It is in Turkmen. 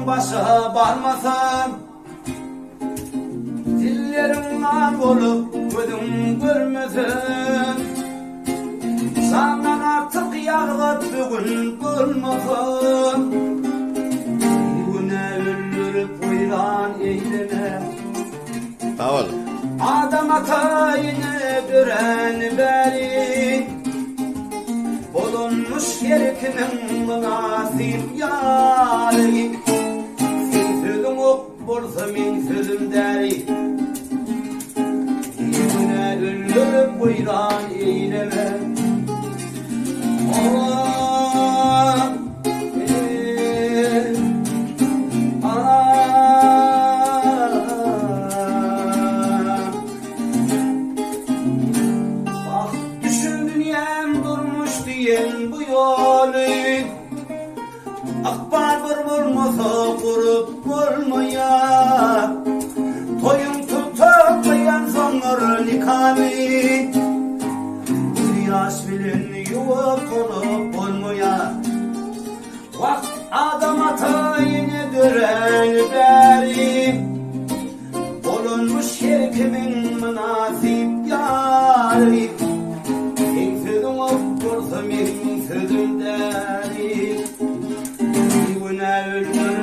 başa barmasa, Dilleriň lal bolup, gözüň görmese, Jandan artyk ýagdat bu gün bolmasa, Bigünä öldürip weýran eýleme. Sag bol. Adam ata ene döräni bäri, Bolanmyş her kimiň mynasyp ýary. Seň sözüň ok bolsa meň sözüm däri. Bigünä öldürip weýran eýleme. Ah, eh, ah. Bagt düşün dünýäm durmuş diýen bu ýoly. Ykbal bir bolmasa gurup bolmaýar. Toýuň tutuklaýansoňlar nikany. Göz ýaş bilen ýuwup tolup bolmaýar. Wagt Adam ata ene döräni bäri. Bolanmyş her kimiň mynasyp ýary. Seň sözüň ok bolsa meniň sözüm däri. Bigünä öldürip.